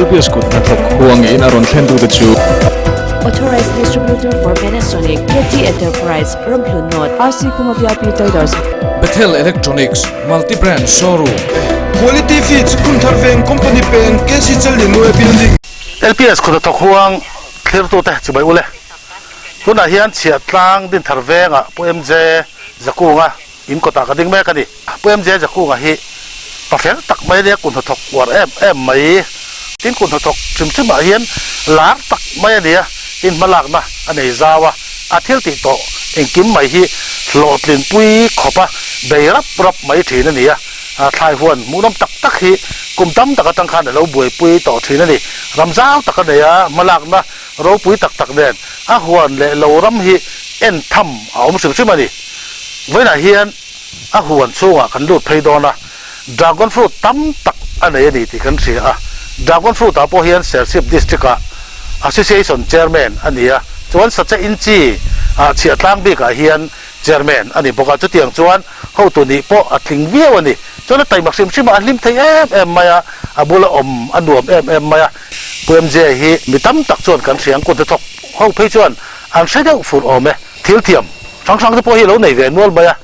LPS kut hnathawk huangin a rawn thlen tute chu. Authorized Distributor for Panasonic, KT Enterprise, Ramhlun North, RC Khuma VIP Traders. Bethel Electronics, Multi Brand Showroom. Quality Feeds, Khunthar Veng Company Peng, KC Challianue Building. LPS kut hnathawk huang thlirtute chibai ule. Tunah hian Chhiahtlang Dinthar Vengah Pu MJ Zakunga in kawtah ka ding mek a ni. Pu MJ Zakunga hi pa fel tak mai ania kun hnathawk uar em em mai. Tin kun hnathawk hrim hrim ah hian lar tak mai a nia, tin hmalakna a nei zau a, a thil tih tawh engkim mai hi hlawhtlin pui khawp a bei rap rap mai thin a ni a. Thlai huan hmuhnawm tak tak hi kum tam tak atang khan a lo buaipui tawh thin a ni. Ram zau tak a nei a, hmalakna ropui tak tak nen a huan leh lo ram hi en tham a awm hrim hrim a ni. Vawiinah hian a huan chhungah kan lut phei dawn a, dragon fruit tam tak a nei a ni tih kan hria a, dragon fruit ah pawh hian Serchhip District ah Association Chairman a ni a, chuan Sacha Inchi ah Chhiahtlang bik ah hian Chairman a ni bawk a, chutiang chuan hotu nih pawh a tling viau a ni. Chuan a taima hrim hrim a, a hlim thei em em mai a, a bula awm a nuam em em mai a. Pu MJ hi mi tam tak chuan kan hria ang, kut hnathawk ho phei chuan an hre deuh fur awm e. Thil thiam hrang hrang te pawh hi a lo nei ve nual mai a,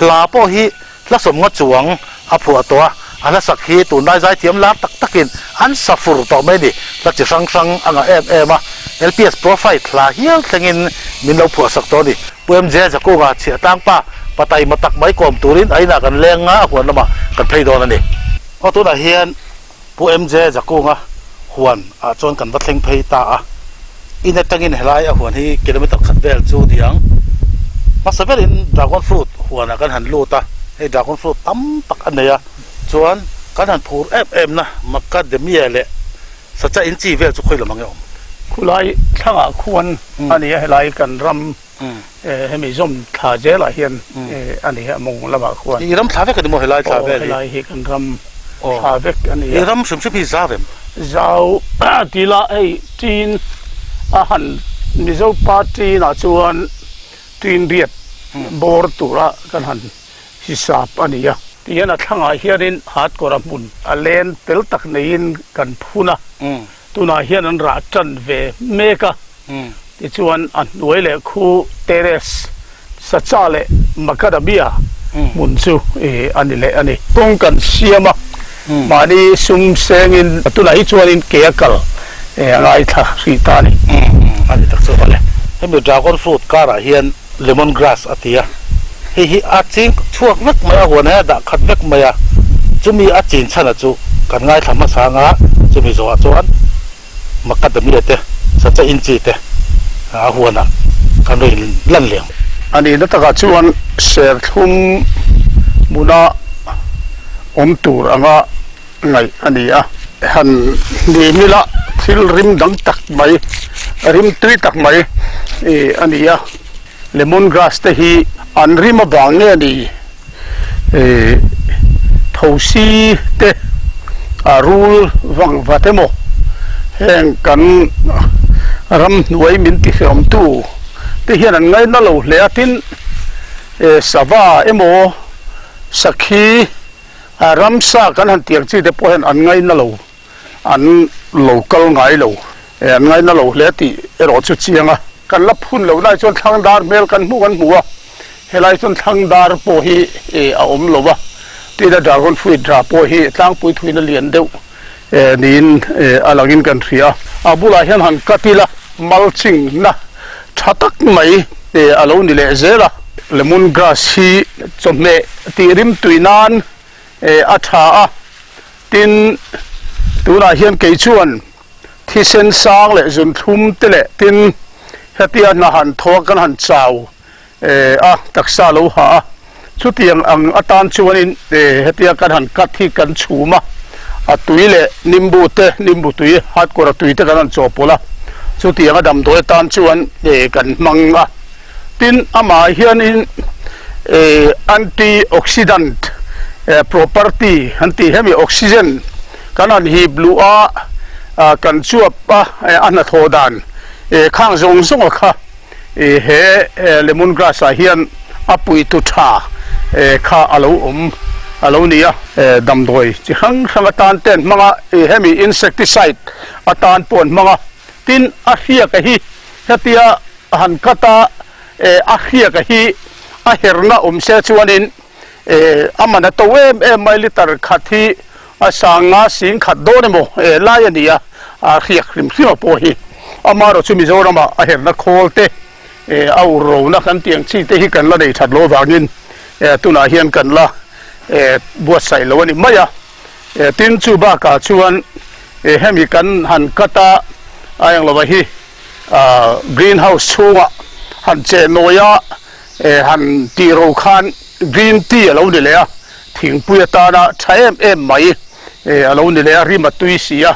hla pawh hi hla sawmnga chuang a phuah tawh a, a hla sak hi tunlai zaithiam lar tak takin an sa fur tawh mai a ni. Hla chi hrang hrang a ngah em em a, LPS Profile hla hial thlengin min lo phuah sak tawh a ni. Pu MJ Zakunga chhiah tlangpa patai matak mai kawm turin a inah kan leng nga a huan lamah kan phei dawn a ni. Aw tunah hian Pu MJ Zakunga huan ah chuan kan va thleng phei ta a, in atangin helai a huan hi kilometer khat vel chu ni ang. Hmasa berin dragon fruit huan ah kan han lut a, hei dragon fruit tam tak a nei a, chuan kan han phur em em na macadamia leh sacha inchi vel chu khawi lam ang e awm. Khulai thlangah khuan a ni a, helai kan ram hemi zawm thla zelah hian a ni a mawng lamah khuan. I ram thla vek a ni maw helai thla vel hi? Aw helai hi kan ram thla vek a ni a. I ram hrim hrim hi zau em? Zau tila hei tin a han Mizo pa tinah chuan tinriat bawr tura kan han hisap a ni a. Tihian a thlangah hianin hatkawra hmun a len tel tak neiin kan phun a, tunah hian an rah tan ve mek a. Tichuan a hnuai leh khu terrace, sacha leh macadamia hmun chu a ni leh a ni. Kawng kan siam a, mahni sum sengin tunah hi chuanin ke a kal a ngaithla hrih ta a ni. A ni tak chu vale. Hemi dragon fruit karah hian lemon grass a ti a, hei hi a ching chhuak vek mai a, huan hi a dah khat vek mai a, chumi a chin chhan a chu kan ngaithla hmasa anga chumi zawhah chuan Macadamia te, sacha inchi te a huanah kan rawn lan leh ang. A nihna takah chuan serthlum hmuna awm tur anga ngaih a ni a. Han hnihmila thil rim dang tak mai, rim tui tak mai a ni a. Lemon grass te hi an rim avang nge ni thosi te a rul vang vat emaw heng kan ramhnuai min ti hreawm tu te hian an ngaina lo hle a tin sava emaw sakhi ramsa kan han tih ang chi te pawh hian an ngaina lo an lo kal ngai lo an ngaina lo hle tih erawh chu chiang a. Kan la phun loh lai chuan thlang dar hmel kan hmuh kan hmu a, helai chuan thlang dar pawh hi a awm lo va, tina dragon fruit ra pawh hi tlangpui thuina lian deuh niin a langin kan hria a. A bulah hian han cut ila mulching na tha tak mai a lo ni leh zel a. Lemon grass hi chawhmeh tih rim tui nan a tha a, tin tunah hian kei chuan thisen sang leh zunthlum te leh tin hetia hna han thaw a kan han chau a taksa lo ha a chutiang ang atan chuanin hetia kan han cut hi kan chhum a a tui leh nimbu te nimbu tui hatkawra tui te kan han chawhpawlh a chutiang a damdawi atan chuan kan hmang a tin amah hianin antioxidant property an tih hemi oxygen Kan han hip luh a, kan chuap a, a hnathawh dan khang zawng zawng a kha he lemon grass ah hian a puitu tha kha a lo awm a lo ni a. Damdawi chi hrang hrang atan te an hmang a, hemi insecticide atan pawh an hmang a. Tin, a hriaka hi hetia han cut a, a hriaka hi a herna awm se chuanin a man a to em em mai, litre khat hi a sanga sing khat dawn emaw lai a ni a, a hriak hrim hrim a pawh hi. Amaherawhchu chu Mizoramah a herna khawl te, a ur rona kan tih ang chi te hi kan la nei that loh avangin tunah hian kan la buatsaih lo a ni mai a. Tin, chu bakah chuan hemi kan han cut a, a eng lova hi green house chhungah han cheh nawi a, han tih ro khan green tea a lo ni leh a, thingpui atana tha em em mai a lo ni leh a, rim a tui si a.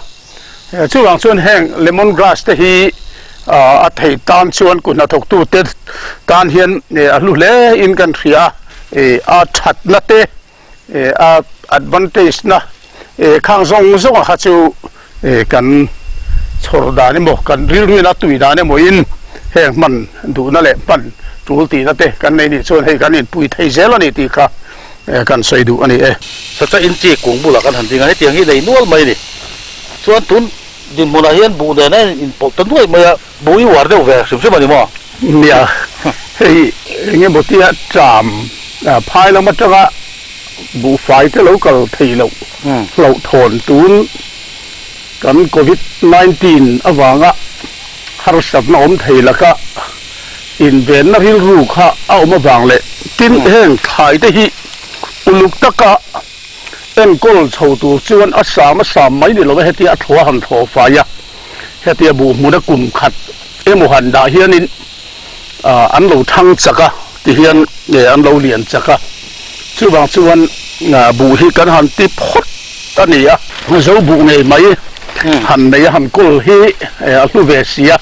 Chuvang chuan heng lemon grass te hi a thei tan chuan kut hnathawktu te tan hian a hlu hle in kan hria a, a thatna te a advantage na khang zawng zawng a kha chu kan chhawr dan emaw kan rilru in a tui dan emaw in heng hman duhna leh hman tul tihna te kan nei nih chuan hei kan inpui thei zel a ni tih kha kan sawi duh a ni e. Sacha inchi kung bulah kan han ding a, hetiang hi nei nual mai a ni. Chuan tun dinhmunah hian buh nen a inpawlh ta nuaih mai a, buh i uar deuh ve hrim hrim a ni maw? Nia, hei eng emaw tia ṭam phai lam aṭanga buhfai te lo kal thei loh hlauhthawn tun kan covid 19 avanga harsatna awm thei laka invenna rilru kha a awm avang leh tin heng thlai te hi uluk taka enkawl chho tur chuan a sam a sam mai ni lova hetia a thlawh a han thlawh fai a, hetia buh hmuna kum khat emaw han dah hianin an lo thang chak a ti hian an lo lian chak a, chuvang chuan buh hi kan han ti phawt a ni a, zo buh ngei mai han nei a han kawl hi a hlu ve si a,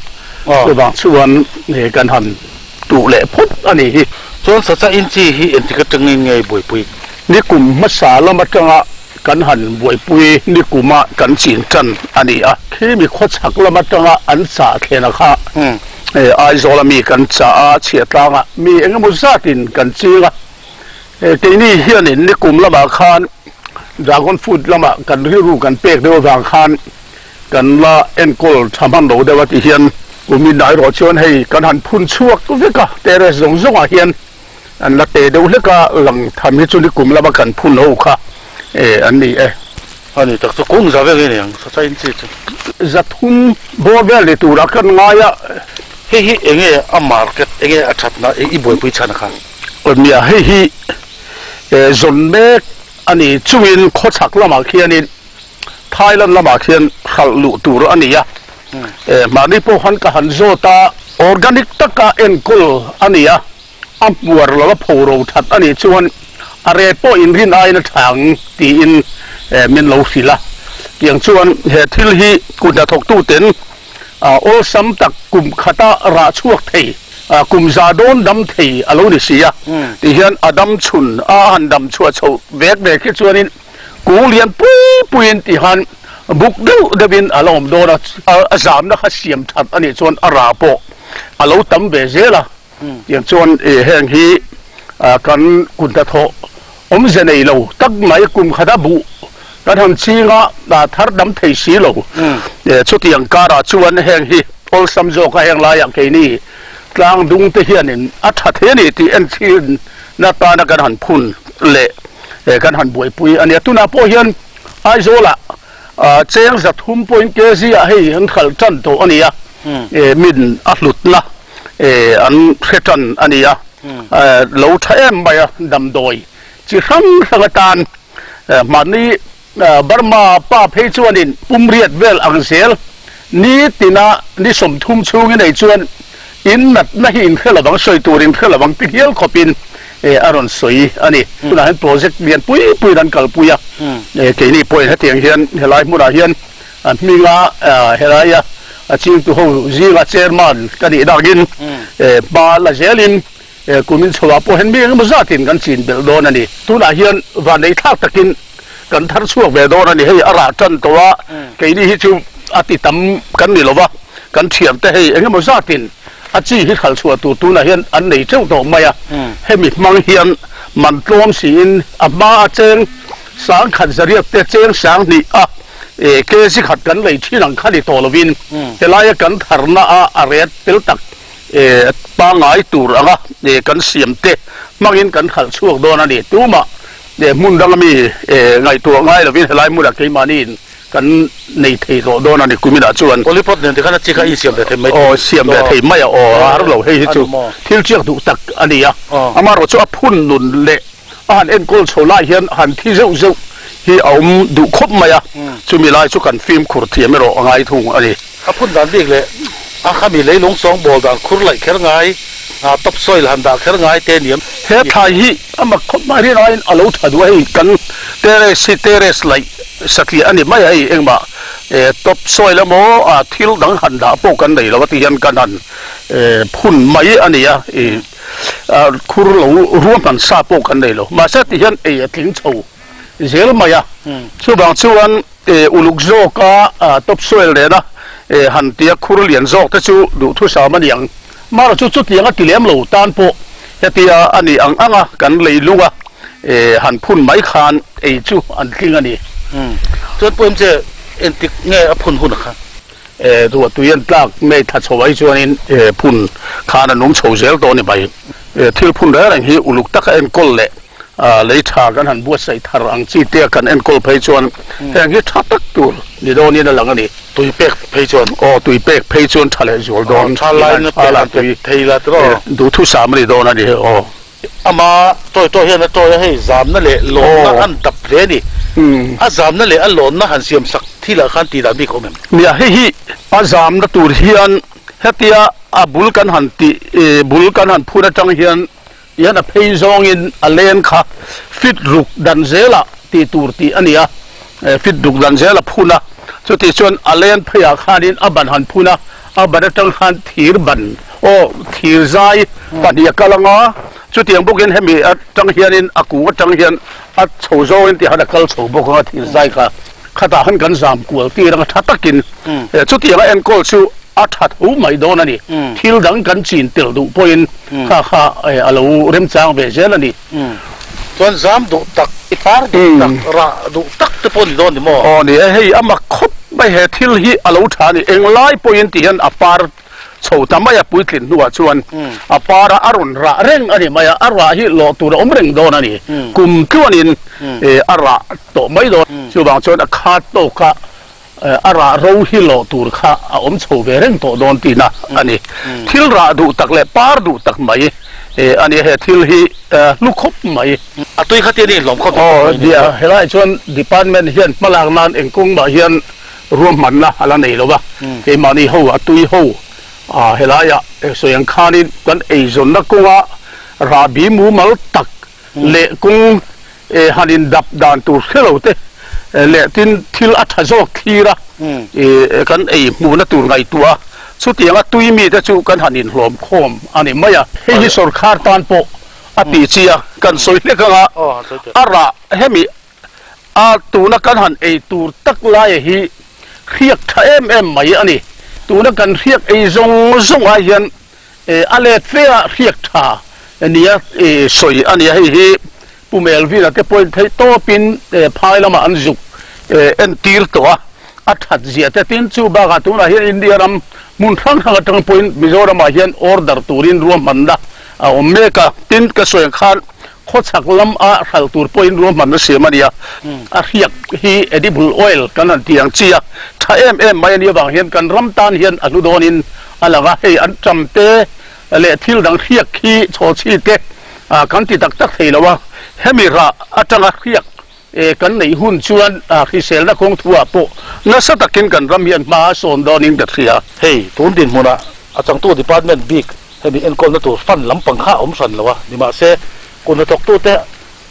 chuvang chuan kan han tuh leh phawt a ni hi. Chuan sacha inchi hi engtik atangin nge buaipui? Ni kum hmasa lam atanga kan han buaipui ni kuma kan chin tan a ni a. Khi mi khawchhak lam atanga an chah thlena kha Aizawl a mi kan chah a, chhiatlanga mi eng emaw zatin kan ching a. Keini hianin ni kum lamah khan dragon fruit lamah kan rilru kan pek deuh avang khan kan la enkawl tha hman lo deuh a ti hian kumin erawh chuan hei kan han phun chhuak vek a, terrace zawng zawngah hian an la te deuh hlek a, lang tham hi chu ni kum lama kan phun ho kha an ni e. A ni tak chu kung za vel nge ni ang sacha in chi chu. Zathum bawr vel ni turah kan ngai a. Hei hi enge a market enge a thatna i buaipui chhan a kha? Nia hei hi zawn mek a ni chungin khawchhak lamah khianin Thailand lamah khian hralh luh tur a ni a, mahni pawh khan ka han zawt a, organic taka enkawl a ni a, a hmuar lo a pho ro that a nih chuan a rate pawh inrin aiin a tha ang tiin min lo hrilh a, tiang chuan he thil hi kut hnathawktuten awlsam tak kum khata rah chhuak thei, kum za dawn dam thei a lo ni si a, ti hian a dam chhun a han dam chhuah chhoh vek vek hi chuanin Kung lian pui puiin ti khan buk deuh deuhin a la awm dawn a, a zamna kha siam that a nih chuan a rah pawh a lo tam ve zel a, tiang chuan heng hi kan kut hnathawh awmze nei lo tak mai kum khata buh kan han ching a, thar dam thei si lo, chutiang karah chuan heng hi awlsam zawk a heng laiah keini tlang dung te hianin a tha thei a ni tih enchhin na tana kan han phun leh. Kan han buaipui a nia. Tunah pawh hian Aizawlah cheng 300 pawhin kg ah hei an hralh tan tawh a ni a, min a hlutna an hre tan a ni a, lo tha em mai a damdawi chi hrang hrang atan mahni Burma pa phei chuanin pumriat vel ang zel ni tina ni 30 chhungin ei chuan in natna hi in hre lovang, sawi tur in hre lovang ti hial khawpin a rawn sawi a ni. Tunah hian project lian pui puiin an kalpui a, keini pawhin hetiang hian helai hmunah hian a hminga helaia a chingtu ho zinga chairman ka nih dakin hma la zelin Kumin chhoah pawh hian mi engemaw zatin kan chin belh dawn a ni. Tunah hian vanneih thlak takin kan thar chhuak ve dawn a ni. Hei a rah tan tawh a, keini hi chu a ti tam kan ni lo va, kan thiamte hei engemaw zatin a chi hi hral chhuah tur tunah hian an nei teuh tawh mai a. Hemi hmang hian man tlawm siin a hma a cheng 10,000 zariat te cheng 2000 a kg khat kan lei thin ang kha ni tawh lovin helaia kan tharna a a ret fel tak pangngai tur anga kan siam te hmangin kan khalh chhuak dawn a ni. Tumah hmun danga mi ngaihtuah ngai lovin helai hmunah keimahniin kan nei thei tawh dawn a ni kuminah chuan. Polypot nen tikhan a chi kha i siam ve thei mai Aw siam ve thei mai a aw a har lo hei hi chu thil chiak duh tak a ni a amaherawh chu a phun nun leh a han enkawl chho lai hian han thi zeuh zeuh hi a awm duh khawp mai a chumi lai chu kan fimkhur thiam erawh a ngai thung a ni. A phun dan bik leh a khami leilung sawngbawl dan khur laih kher ngai top soil han dah kher ngai te niam. He thlai hi a mak khawp mai rian aiin a lo tha duh a hei kan terrace hi terrace laih satliah a ni mai a hei engmah top soil emaw a thil dang han dah pawh kan nei lo a ti hian kan han phun mai a ni a ih khur lo ruahman sa pawh kan nei lo mahse ti hian ei a tling chho zel mai a chuvang chuan uluk zawka top soil nena han tia khur lian zawk te chu duhthusam a ni ang. Mara chu chutiang a ti lem lo tan pawh hetia a nih ang anga kan lei lunga han phun mai khan ei chu an tling a ni. Chuan pawh em che entik nge a phun hun a khan? Ruah tui an tlak mai tha chho ai chuanin phun khan a nung chho zel tawh a ni mai. Thil phun reng reng hi uluk taka enkawl leh lei tha kan han buatsaih thar ang chi te kan enkawl phei chuan heng hi tha tak tur ni dawnin a lang a ni. Tui pek phei chuan. Aw tui pek phei chuan tha leh zual dawn. Tha lain a pek a tui thei la tiraw. Duhthusam a ni dawn a ni aw. Ama tawi tawi hian a tawi a hei zamna leh lawnna an dap hle a ni. A zamna leh a lawnna han siam sak thilah khan tih dan bik a awm em? Nia hei hi a zamna tur hian hetia a bul kan han tih bul kan han phun atang hian Hian a phei zawngin a len kha fit ruk dan zelah tih tur tih a ni a, fit ruk dan zel a phun a, chutih chuan a len pheiah khanin a ban han phun a, a ban atang khan thir ban aw thir zai pahnih a kal ang a, chutiang bawkin hemi atang hianin a kung atang hian a chho zawngin tih han a kal chho bawk ang a thir zai kha khatah khan kan zam kual tir ang a tha takin chutiang a enkawl chu a tha tho mai dawn a ni. Thil dang kan chin tel duh pawhin kha kha a lo remchang ve zel a ni. Chuan zam duh tak, par duh tak, rah duh tak te pawh a ni dawn ni maw? Aw ni e, hei a mak khawp mai he thil hi a lo tha a ni. Englai pawhin ti hian a par chho ta mai a puitlin hnuah chuan a para a rawn rah reng a ni mai a, a rah hi lawh tur a awm reng dawn a ni. Kum tluanin a rah tawh mai dawn. Chuvang chuan a khat tawk a A rah ro hi lawh tur kha a awm chho ve reng tawh dawn tihna a ni. Thil rah duh tak leh par duh tak mai a ni. He thil hi hlu khawp mai. A tui kha tia ni hlawm khawp mai. Aw nia, helaiah chuan department hian hmalak nan eng kawng mah hian ruahmanna a la nei lo va. Keimahni ho a tui ho helaiah sawi ang khanin kan eizawnna kawnga rahbi mumal tak leh kawng han indap dan tur hre lo te leh tin thil a tha zawk thlir a kan ei hmuhna tur ngaihtuah a, chutianga tui mite chu kan han inhlawm khawm a ni mai a. Hei hi sorkar tan pawh a tih chi a, kan sawi hlek ang a, a rah hemi a tuna kan han ei tur tak laia hi hriak tha em em mai a ni. Tuna kan hriak ei zawng zawng ai hian A let fe a hriak tha nia sawi a nia hei hi Pu Melvin-a te pawhin theih tawpin phai lamah an zuk entir tawh a, a that zia te tin chu bakah tunah hian India ram hmun hrang hrang atang pawhin Mizoramah hian order turin ruahmanna a awm mek a, tin ka sawi ang khan Khawchhak lam a hralh tur pawhin ruahmanna siam a nia, a hriak hi edible oil kan han ti ang chi a, tha em em mai a nih avang hian kan ram tan hian a hlu dawnin a lang a, hei an ṭam te leh thil dang hriak hi chhawchhi te kan ti tak tak thei lo a, hemi rah atanga hriak kan neih hun chuan hriselna kawng thuah pawh nasa takin kan ram hian hma a sawn dawnin ka hria. Hei tun dinhmunah a changtu department bik hemi enkawlna tur fund lampang kha a awm hran lo a, nimahse kut hnathawktute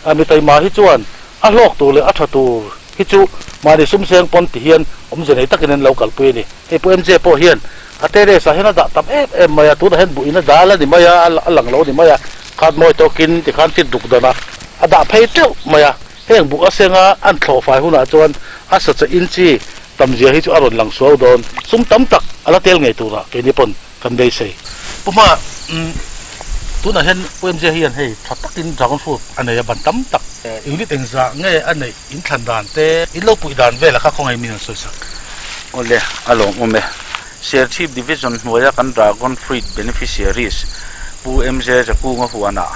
a mi taima hi chuan a hlawk tur leh a tha tur hi chu mahni sumseng pawn ti hian awmze nei takin an lo kalpui a ni. Hei Pu MJ pawh hian a terrace ah hian a dah tam em em mai a, tunah hian buh in a dal a ni mai a, a lang lo a ni mai a, khat mawi tawkin tikhan fit duk dan a a dah phei teuh mai a, heng buh a senga an thlawh fai hunah chuan a sacha inchi tamzia hi chu a rawn lang suau dawn, sum tam tak a la tel ngei turah keini pawn kan beisei. Pu Hma, umm. Tunah hian UMJ hian hei tha takin dragon fruit a nei a, ban tam tak. Unit engzah nge a neih in thlan dan te, in lo puih dan velah kha khawngaih min an sawi sak. Awle, a lawmawm e. Serchhip Division hnuaia kan Dragon Fruit Beneficiaries Pu MJ Zakunga huanah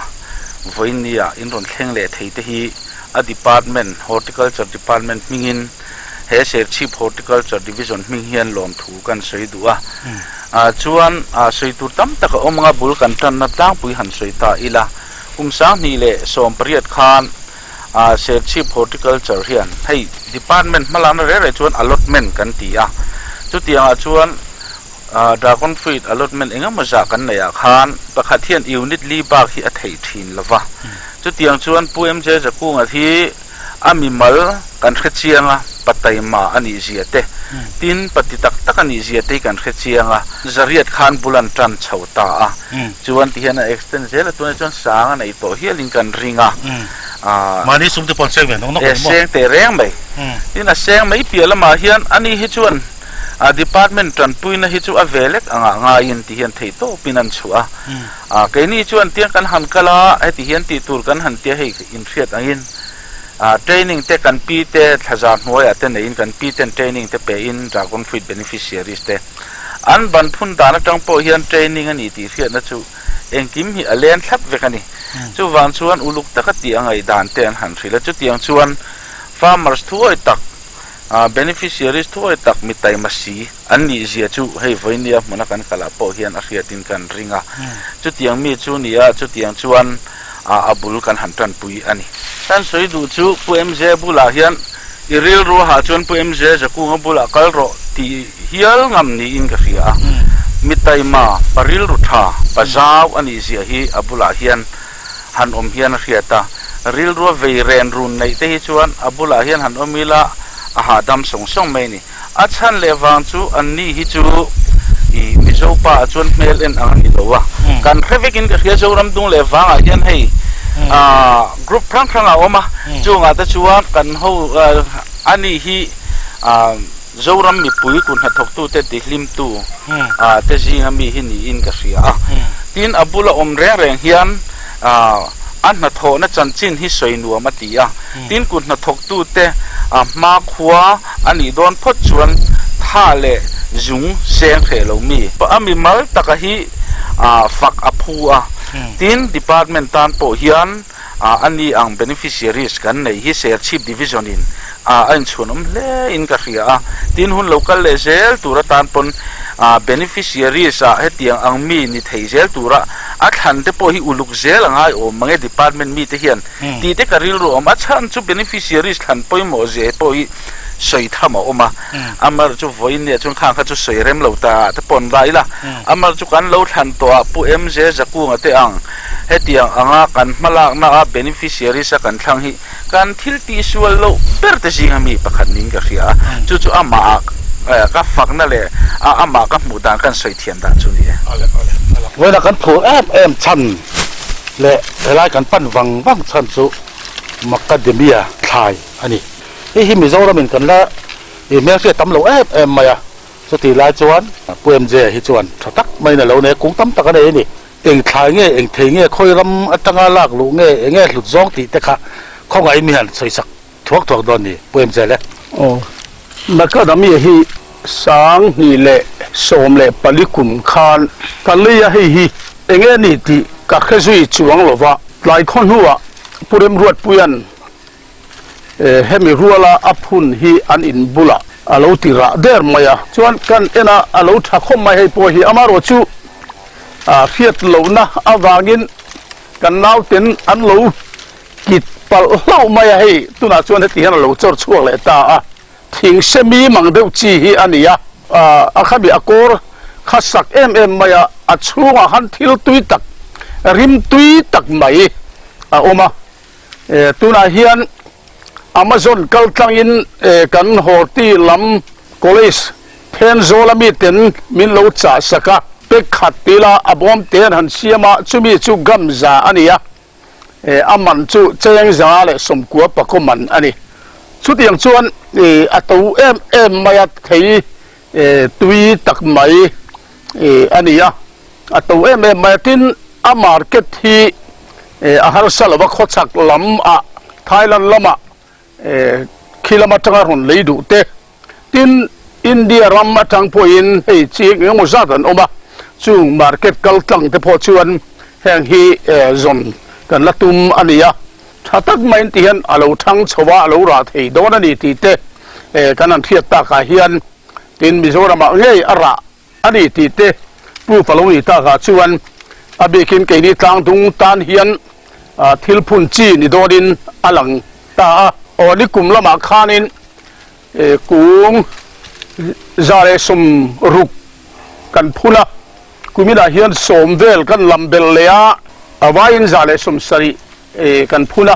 vawiinnia in rawn thleng leh thei te hi a Department, Horticulture Department hmingin he Serchhip Horticulture Division hming hian lawmthu kan sawi duh a. Chuan sawi tur tam tak a awm anga bul kan tanna tlangpui han sawi ta ila. Kum 2018 khan Serchhip Horticulture hian hei Department hmalakna reng reng chuan allotment kan ti a, chutiangah chuan Dragon Fruit allotment eng emaw zah kan neih ah khan pakhat hian unit li bak hi a theih thin lo va, chutiang chuan Pu MJ Zakunga hi a mimal kan hre chiang a, pa taima a nih zia te, tin pa ti tak tak a nih zia te hi kan hre chiang a, zariat khan bul an tan chho ta a, chuan ti hian a extend zel a, tunah chuan sang a nei tawh hialin kan ring a, Mahni sum te pawh an seng ve nawk nawk e seng teh reng mai, tin a seng mai piah lamah hian ani hi chuan a department tanpuina hi chu a ve lek angah ngaiin ti hian theih tawpin an chhuah a, keini chuan tiang kan han kal a, heti hian tih tur kan han tia hei inhriat angin training te kan pi te thlazar hnuaiah te neiin kan pi ten training te pein Dragon Fruit beneficiaries te an ban phun dan atang pawh hian training a ni tih hriatna chu engkim hi a len thlap vek a ni. Chuvang chuan uluk taka tih a ngaihdan te an han hrilh a, chutiang chuan farmers thuawi tak Beneficiaries thuai tak mi taima si an nih zia chu hei vawinia hmuna kan kalah pawh hian a hriatin kan ring a. Chutiang mi chu ni a, chutiang chuan a bul kan han tanpui a ni. Kan sawi duh chu Pu MJ bulah hian i rilru a hah chuan Pu MJ Zakunga bulah kal rawh tih hial ngam niin ka hria a. Mi taima, pa rilru tha, pa zau a nih zia hi a bulah hian han awm hian a hriat a, rilrua vei ren run neih te hi chuan a bulah hian han awm ila a hahdam sawng sawng mai a ni. A chhan leh vang chu an ni hi chu i Mizo pa ah chuan hmel en ang a ni lo a, kan hre vekin ka hria Zoram dung leh vangah hian hei ah group hrang hrang a awm a, chungah te chuan kan ho a ni hi ah Zoram mipui kut hnathawktute tihlimtu te zinga mi hi niin ka hria a. Tin, a bula awm reng reng hian a hnathawhna chanchin hi sawi nuam a ti a. Tin, kut hnathawktute hmakhua a nih dawn phawt chuan tha leh zung seng hreh lo mi. A mimal taka hi fak a phu a. Tin, department tan pawh hian a ni ang beneficiaries kan neih hi Serchhip Division in a inchhuan awm hle in ka hria a, tin hun lo kal leh zel tur atan pawn beneficiaries ah hetiang ang mi ni thei zel tura a thlan te pawh hi uluk zel a ngai awm mange department mi te hian tih te ka rilru awm a chhan chu beneficiaries thlan pawimawh zia pawh hi sawi tham a awm a, amar chu vawiin nia chuan khang kha chu sawi rem lo ta ah te pawh an rai la, amar chu kan lo thlan tawh ah Pu MJ Zakunga te ang Hetiang anga kan hmalakna a beneficiaries a kan thlang hi kan thil tihsual loh ber te zinga mi pakhat niin ka hria a, chu chu amah ah ka fakna leh a amah ka hmuh dan kan sawi thiam dan chu ni e. Vawiinah kan phur em em chhan leh helai kan pan vang vang chhan chu Macadamia thlai a ni. Hei hi Mizoramin kan la hmelhriat tam lo em em mai a, chutih lai chuan Pu MJ hi chuan tha tak maiin a lo nei a, kung tam tak a nei a ni. Eng thlai nge, eng thei nge, khawi ram atanga lak luh nge, eng nge hlut zawng tih te kha khawngaih mi han sawi sak thuak thuak dawn ni, Pu MJ le. Aw, Macadamia hi 2014 kum khan ka lei a, hei hi eng nge ni tih ka hre zui chuang lo va, tlai khaw hnuah Pu Remruatpuia'n hemi ruala a phun hi an in bulah a lo ti rah der mai a, chuan kan en a, a lo tha khawp mai hei pawh hi amaherawh chu a hriat lohna avangin kan nauten an lo kit palh hlauh mai a, hei tunah chuan heti hian a lo chawr chhuak leh ta a, thing semi mang deuh chi hi a ni a, a khami a kawr kha sak em em mai a, a chhungah khan thil tui tak rim tui tak mai a awm a. Tunah hian Amazon kal tlangin kan Horti lam College Thenzawl a miten min lo chah sak a, pek khat tila a bawm te an han siam a, chumi chu Gamza a ni a, a man chu cheng 190 pakaw man a ni. Chutiang chuan a to em em mai a, thei tui tak mai a ni a, a to em em mai a, tin. a market hi a harsa lo a, khawchhak lam ah Thailand lamah khi lam atanga rawn lei duh te, tin India ram atang pawhin hei chi eng emaw zat an awm a, chung market kal tlang te pawh chuan heng hi zawn kan la tum a ni a, tha tak maiin ti hian a lo thang chho a, a lo rah thei dawn a ni tih te kan han hriat takah hian tin Mizoramah ngei a rah a ni tih te proof a lo ni takah chuan a bikin keini tlangdung tan hian thil phun chi ni dawnin a lang ta a. Aw nikum lamah khanin kung 160 kan phun a, kuminah hian 10 vel kan lam belh leh a, a vaiin 170 kan phun a.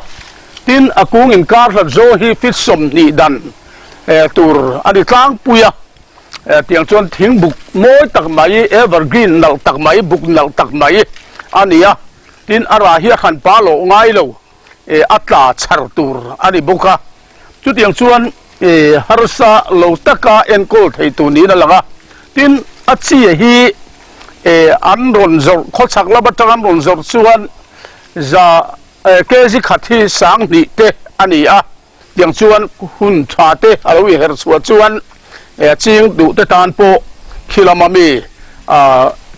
Tin, a kung inkar hlat zawng hi feet 20 dan tur a ni tlangpui a. Tiang chuan thing buk mawi tak mai, evergreen nalh tak mai, buk nalh tak mai a ni a. Tin, a rah hi a hran pa loh ngai lo, a tla chhar tur a ni bawk a. Chutiang chuan harsa lo taka enkawl thei tur niin a lang a. Tin, a chi hi an rawn zawrh, khawchhak lam atang an rawn zawrh chuan za kg khat hi 2000 te a ni a. Tiang chuan hun tha te a lo inherh chhuah chuan ching duh te tan pawh khi lama mi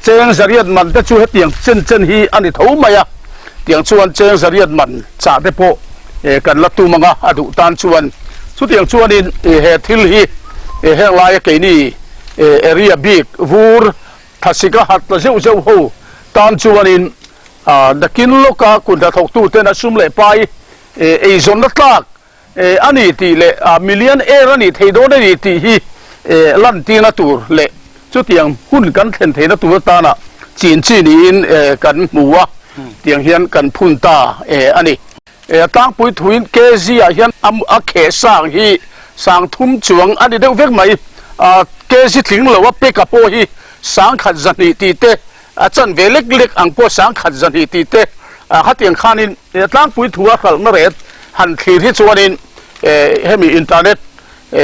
cheng zariat man te chu hetiang chen chen hi a ni tho mai a. Tiang chuan cheng zariat man chah te pawh kan la tum ang a, a duh tan chuan. Chutiang chuanin he thil hi heng laia keini area bik vur thasika hat la zeuh zeuh ho tan chuanin nakin lawka kut hnathawktuten a sum leh pai Eizawnna tlak a ni tih leh million air a nih thei dawn a ni tih hi lantirna tur leh chutiang hun kan thlen theihna tur atana chin chi niin kan hmu a, tiang hian kan phun ta a ni. Tlangpui thuin kg ah hian a kheh sang hi 3000 chuang a ni deuh vek mai. Kg tling lo a peka pawh hi 1100 tih te a chanve lek lek ang pawh 1100 tih te khatiang khanin Tlangpui thu a hralhna ret han thlir hi chuanin hemi internet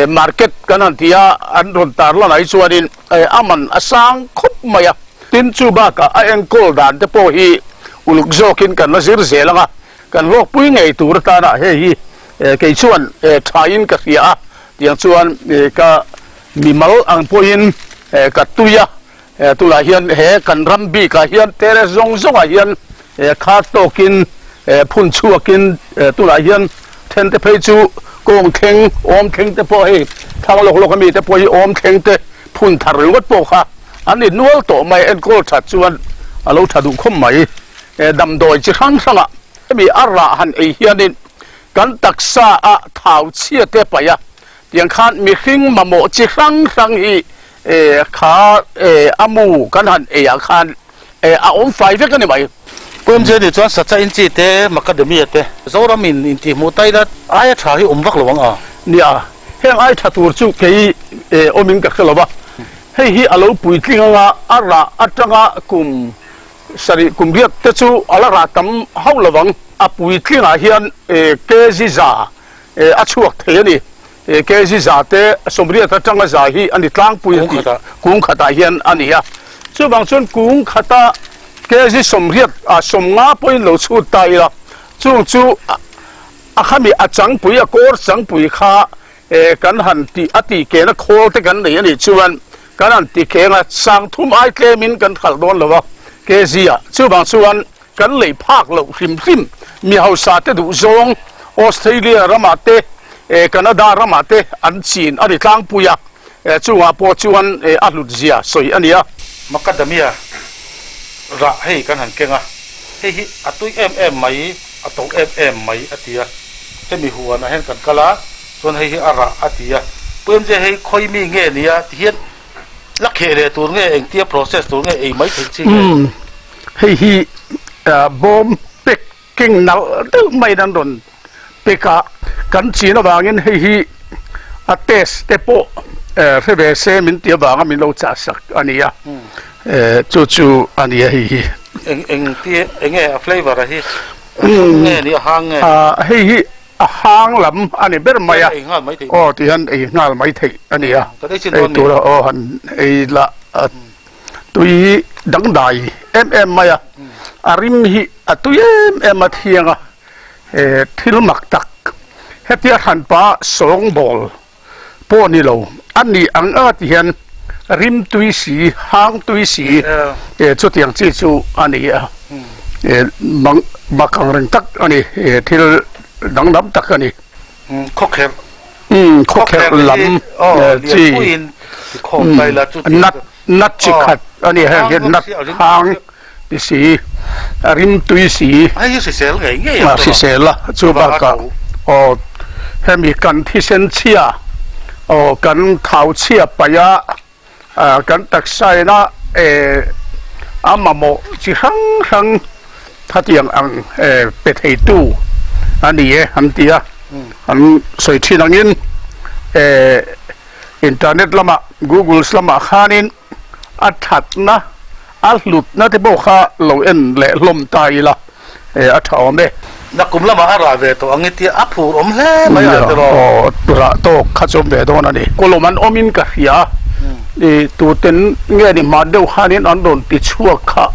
market kan han ti a, an rawn tar lan ah hi chuanin a man a sang khawp mai a. Tin, chu bakah a enkawl dan te pawh hi uluk zawkin kan la zir zel ang a, kan hlawkpui ngei tur atana hei hi kei chuan thain ka hria a, tiang chuan ka mimal ang pawhin ka tui a. Tunah hian he kan ram bikah hian terrace zawng zawngah hian kha tawkin phun chhuakin tunah hian then te phei chu kawng thleng awm thleng te pawh hei thlang lawk lawk ami te pawh hi awm thleng te phun thar ringawt pawh kha an ni nual tawh mai enkawl that chuan a lo tha duh khawp mai. Damdawi chi hrang hrangah hemi a rah han ei hianin kan taksa a thau chhia te paih a, tiang khan mihring mamawh chi hrang hrang hi kha a mu kan han ei ah khan a awm fai vek a ni mai. UMJ nih chuan Sacha Inchi te, Macadamia te, Zoram in intih hmuh ta ila aia tha hi awm vak lo ang a. Nia, heng ai tha tur chu kei awmin ka hre lo va, hei hi a lo puitling anga a rah atanga kum 7 kum riat te chu a la rah tam hauh lo ang. A puitlingah hian kg 100 a chhuak thei a ni. Kg 100 te 80 atanga 100 hi a ni tlangpui a tih kung khatah hian a ni a. Chuvang chuan kung khata kg 80 ah 50 pawhin lo chhut ta ila, chung chu a khami a changpui a kawr changpui kha kan han tih a tih kena khawl te kan nei a nih chuan kan han ti keng a, 3000 ai tlemin kan khalh dawn lo a kg ah. Chuvang chuan kan lei phak loh hrim hrim mi hausa te duh zawng Australia ramah te Canada ramah te an chin a ni tlangpui a, chungah pawh chuan a hlut zia sawi a ni a. Macadamia rah hei kan han keng a, hei hi a tui em em mai, a to em em mai a ti a, hemi huanah hian kan kal a, chuan hei hi a rah a ti a, Pu MJ hei khawi mi nge nia ti hian la kheh leh tur nge engtia process tur nge ei mai theih chi nge? Umm hei hi bawm pek keng nalh deuh maiin an rawn pek a, kan chin avangin hei hi a test te pawh hre ve se min ti avanga min lo chah sak a ni a, chu chu a ni a hei hi. Eng eng ti enge a flavour a hi a thlum nge ni a hang nge? Hei hi A hang lam a ni ber mai a, aw ti hian ei nghal mai theih a ni a, ei tura aw han ei lah a tui dangdai em em mai a. A rim hi a tui em em a thiang a, thil mak tak hetia hranpa sawngbawl pawh ni lo a nih ang anga ti hian rim tui si, hang tui si chutiang chi chu a ni a, mak ang reng tak a ni, thil danglam tak a ni. Khawkherh Khawkherh lam chi nut nut chi khat a ni heng hi nut hang ti si a rim tui si a hrisel a chu bakah aw hemi kan thisen chhia aw kan thau chhia paih a kan taksa ina a mamawh chi hrang hrang khatiang ang pe theitu a ni e an ti a, an sawi thin angin internet lamah googles lamah khanin a thatna a hlutna te pawh kha lo en leh hlawm ta ila a tha awm e. Nakum lamah a rah ve tawh ang i tia a phur awm hle mai a tiraw? Aw rah tawk kha chu awm ve dawn a ni. Kawlawm an awmin ka hria a, i tuten nge ni hman deuh khanin an rawn ti chhuak kha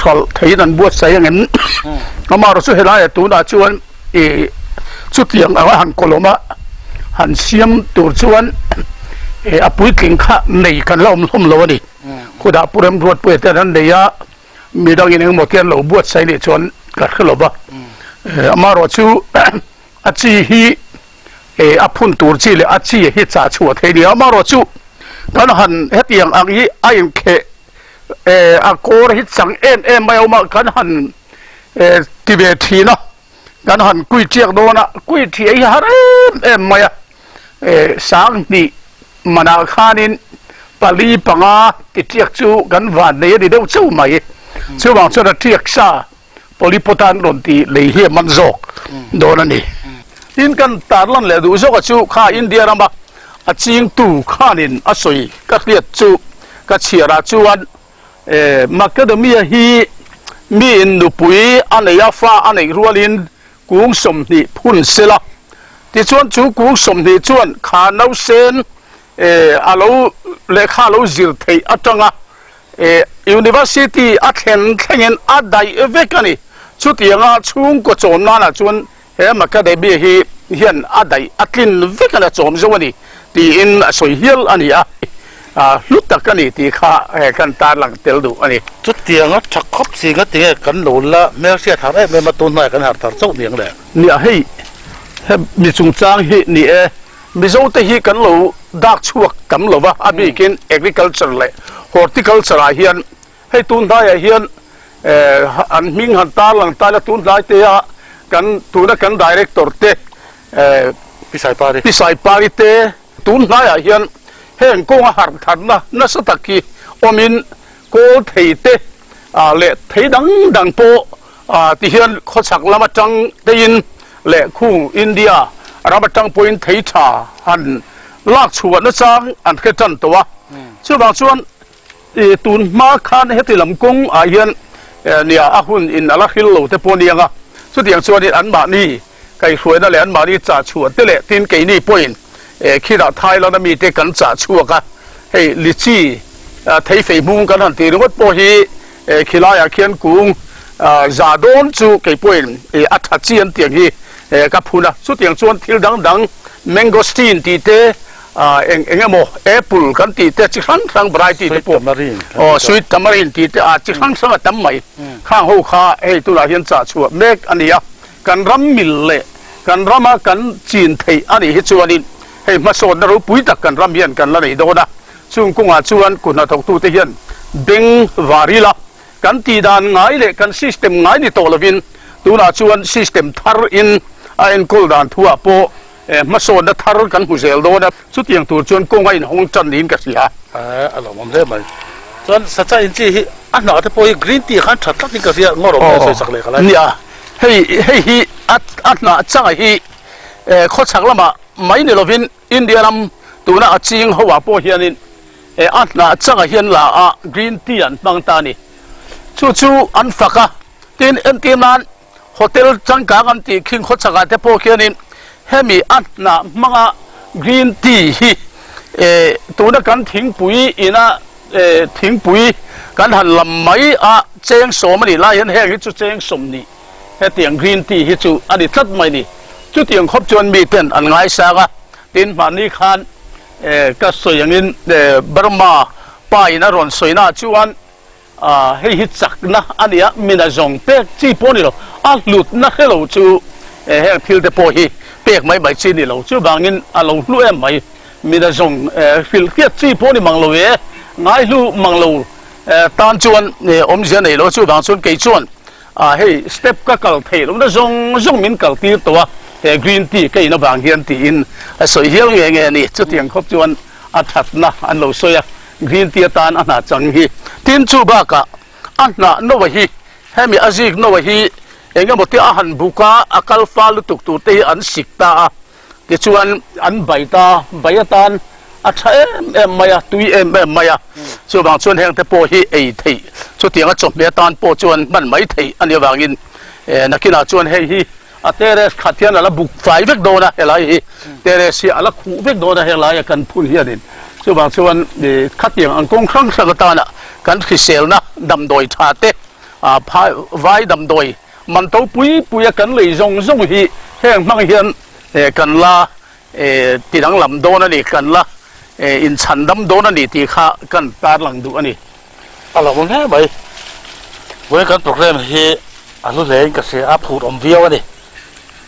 hralh theiin an buatsaih ang em? Amaherawhchu chu helaiah tunah chuan i chutiang anga han kawlawm a han siam tur chuan a puitling kha nei kan la awm hlawm lo a ni. Khudah Pu Remruatpuia ten an nei a. Mi dangin engemaw te an lo buatsaih nih chuan ka hre lo va, amaherawh chu a chi hi a phun tur chi leh a chi hi chah chhuah thei nia, amaherawh chu kan han hetiang ang hi a inkheh a kawr hi chang em em mai a awm a, kan han ti ve thin a, kan han kui chiak dawn a, kui thih hi har em em mai a, 2000 manah khanin pali panga ti tiak chu kan van nei a ni deuh chauh mai. Chuvang chuan a tiak sa polypot an rawn ti lei hi a man zawk dawn a ni. Tin kan tarlan leh duh zawka chu kha India rama a chingtu khanin a sawi ka hriat chu ka chhiarah chuan Macadamia hi miin nupui a nei a, fa a neih rualin kung 20 phun sela. Tichuan chu kung 20 chuan kha nausen a lo lehkha a lo zir theih atanga University a thlen thlengin a daih vek a ni. Chutianga chhungkaw chawm nanah chuan he Macadamia hi hian a daih a tlin vek a ni, a chawm zo a ni tiin a sawi hial a ni a. Hlu tak a ni tih kha kan tarlang tel duh a ni. Chutianga tha khawp si nga tinge kan lo la hmelhriat har em em a, tun hnaiah kan harh thar chauh ni ang le. Nia hei he mi chungchang hi ni e, Mizo te hi kan lo dak chhuak tam lo va, a bikin agriculture leh horticulture ah hian hei tun hnaiah hian an hming han tarlang ta ila tun hnai te a kan tuna kan director te Pi Saipari te Tun hnaiah hian heng kawnga harh tharna nasa tak hi awmin kawl thei te leh thei dang dang pawh ti hian khawchhak lam atang teiin leh khung India ram atang pawhin thei tha han lak chhuah nachang an hre tan tawh a. Chuvang chuan tun hma khan heti lam kawng ah hian nia a hun in a la hril lo te pawh aniang a, chutiang chuanin anmahni Kaihhruaina leh anmahni chah chhuah te leh tin keini pawhin khirah Thailand a mite kan chah chhuak a, hei lychee thei fei hmung kan han tih ringawt pawh hi khilaiah khian kung za dawn chu kei pawhin a tha chi an tiang hi ka phun a, chutiang chuan thil dang dang mangosteen tih te eng eng emaw apple kan tih te chi hrang hrang variety te pawh aw sweet tamarind tih te a chi hrang hrang a tam mai khang ho kha hei tunah hian chah chhuah mek a ni a. Kan ram mil leh kan rama kan chin theih a nih hi chuanin hei hmasawnna ropui tak kan ram hian kan la nei dawn a, chung kawngah chuan kut hnathawktute hian beng var ila kan tih dan ngai leh kan system ngai ni tawh lovin tunah chuan system thar in a enkawl dan thuah pawh hmasawnna thar kan hmu zel dawn a, chutiang tur chuan kawng a inhawng tan niin ka hria. A lawmawm hle mai. Chuan sacha inchi hi a hnah te pawh hi green tea khan tha tlatin ka hria, ngawr awm nge sawi sak leh ka lai. Nia, hei hei hi a a hnah changa hi khawchhak lamah mai ni lovin India ram tuna a ching ho ah pawh hianin a hnah changa hian la a green tea an hmang ta a ni. Chu chu an fak a, tin entir nan Hotel changkang an tih khing khawchhak ah te pawh khianin hemi a hnah hmanga green tea hi tuna kan thingpui ina thingpui. Kan han lam mai a, cheng sawm a nih lai hian heng hi chu cheng 20 hetiang green tea hi chu a ni tlat mai ni. Chutiang khawp chuan miten an ngaisang a, tin mahni khan ka sawi angin Burma pa in a rawn sawi naah chuan hei hi chakna a ni a, mina zawng pek chi pawh a ni lo, a hlutna hre lo chu heng thil te pawh hi pek mai mai chi a ni lo, chuvangin a lo hlu em mai, mina zawng hrilh hriat chi pawh a ni mang lo e, ngai hlu mang lo tan chuan awmzia nei lo, chuvang chuan kei chuan hei step ka kal theih lohna zawng zawng min kal tir tawh a, he green tea ka in avang hian tiin a sawi hial nge nge a ni, chutiang khawp chuan a thatna an lo sawi a. Green tea atan a hnah chang hi. Tin chu bakah a hnah noa hi hemi a zik noa hi eng emaw te a han buk a, a kal fal lutuk tur te hi an sik ta a, tichuan an bai ta, bai atan a tha em em mai a, tui em em mai a, chuvang chuan heng te pawh hi ei theih chutiang a chawhmeh atan pawh chuan hman mai theih a nih avangin nakinah chuan hei hi A terrace khat hian a la buk fai vek dawn a, helai hi terrace hi a la khuh vek dawn a helaia kan phun hianin. Chuvang chuan khatiang ang kawng hrang hrang atana kan hriselna damdawi tha te, vai damdawi man to pui puia kan lei zawng zawng hi heng hmang hian kan la ti danglam dawn a ni, kan la inchhandam dawn a ni tih kha kan tarlang duh a ni. A lo awm hle mai. Vawiin kan programme hi a hlu hle in ka hria a, phut awm viau a ni.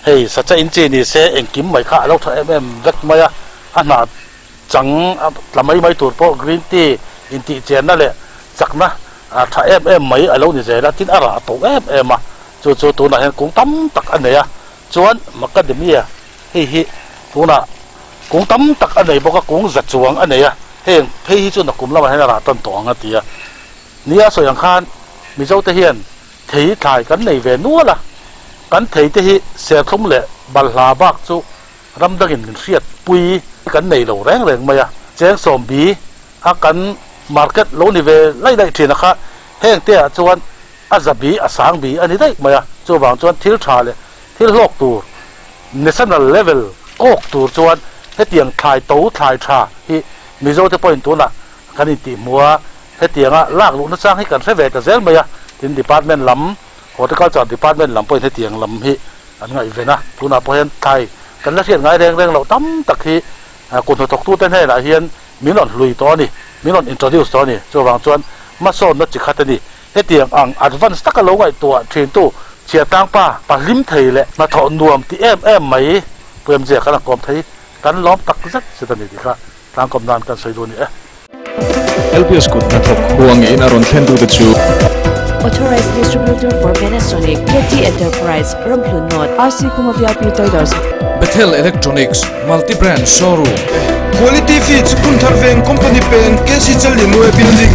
Hei sacha in chi ni se engkim mai kha a lo tha em em vek mai a, a hnah chang a tla mai mai tur pawh green tea intih chenna leh chakna a tha em em mai a lo ni zel a, tin a rah to em em a, chu chu tunah hian kung tam tak a nei a, chuan macadamia hei hi tunah kung tam tak a nei bawk a, kung za chuang a nei a, heng phei hi chu nakum lamah hian a rah tan tawh ang a ti a. Nia sawi ang khan Mizo te hian thei thlai kan nei ve nual a, kan thei te hi serthlum leh balhla bak chu ram dangin min hriat pui kan nei lo reng reng mai a, cheng sawmbi a kan market lo ni ve laih laih thin a kha heng te ah chuan a zabi a sang bi a ni daih mai a, chuvang chuan thil tha leh thil hlawk tur national level kawk tur chuan hetiang thlai to thlai tha hi Mizo te pawhin tunah kan intihhmuh a, hetianga lak luhna chang hi kan hre ve ta zel mai a, tin department lam horticulture department lam pawhin hetiang lam hi an ngaihven a, tunah pawh hian thlai kan la hriat ngai reng reng loh tam tak hi kut hnathawktute hnenah hian min rawn hlui tawh a ni, min rawn introduce tawh a ni, chuvang chuan hmasawnna chi khat a ni. Hetiang ang advance taka lo ngaihtuah thintu Chhiatlang pa pa hlim thei leh hnathawh nuam ti em em mai Pu MJ kan a kawm thei kan lawm tak zet zet a ni tih kha tlangkawm nan kan sawi duh a ni e. LPS kut hnathawk huangin a rawn thlen tute chu. Authorized Distributor for Panasonic, KT Enterprise, Ramhlun North, RC Khuma VIP Traders. Bethel Electronics, Multi Brand Showroom. Quality Feeds, Phunthar Veng Company Peng, KC Challianue Building.